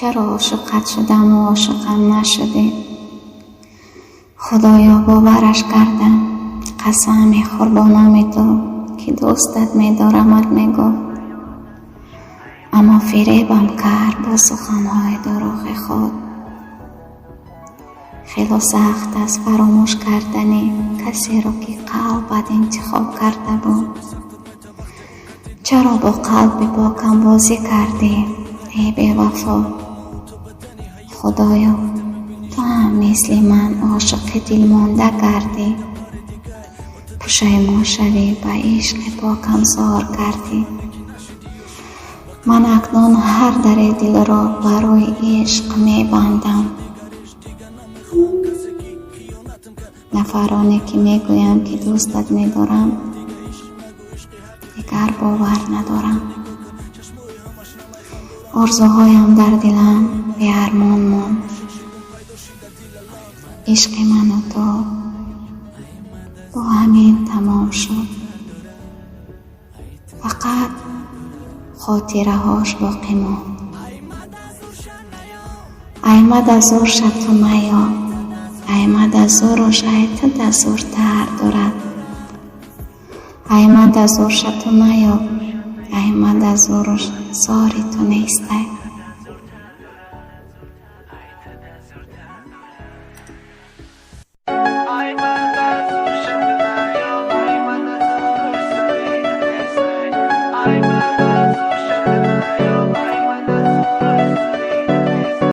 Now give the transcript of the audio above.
Чаро ошиқат шудаму ошиқам нашудӣ? Худоё, бовараш кардам. Қасам мехӯр бо номи ту, ки дӯстат медорамат мегуфт, аммо фиребам кард бо суханҳои дурӯғи худ. Хело сахт аст фаромӯш кардани касеро, ки қалбат интихоб карда буд. Чаро бо қалби покам бозӣ кардӣ, эй бевафо? Худоё, ту ҳам мисли ман ошиқи дилмонда гардӣ, пушаймон шавӣ, ба ишқи покам зор кардӣ. Ман акнун ҳар дари дилро барои ишқ мебандам. Нафароне, ки мегӯянд, ки дӯстат медорам, дигар бовар надорам. Орзуҳоям дар дилам беармон монд. Ишқи ману ту бо ҳамин тамом шуд, фақат хотираҳош боқӣ монд. Аймада зур шату наё, аймада зуруш айтада зуртар дорад. Аймада зур шату наё, аймада зуруш зори ту нестай.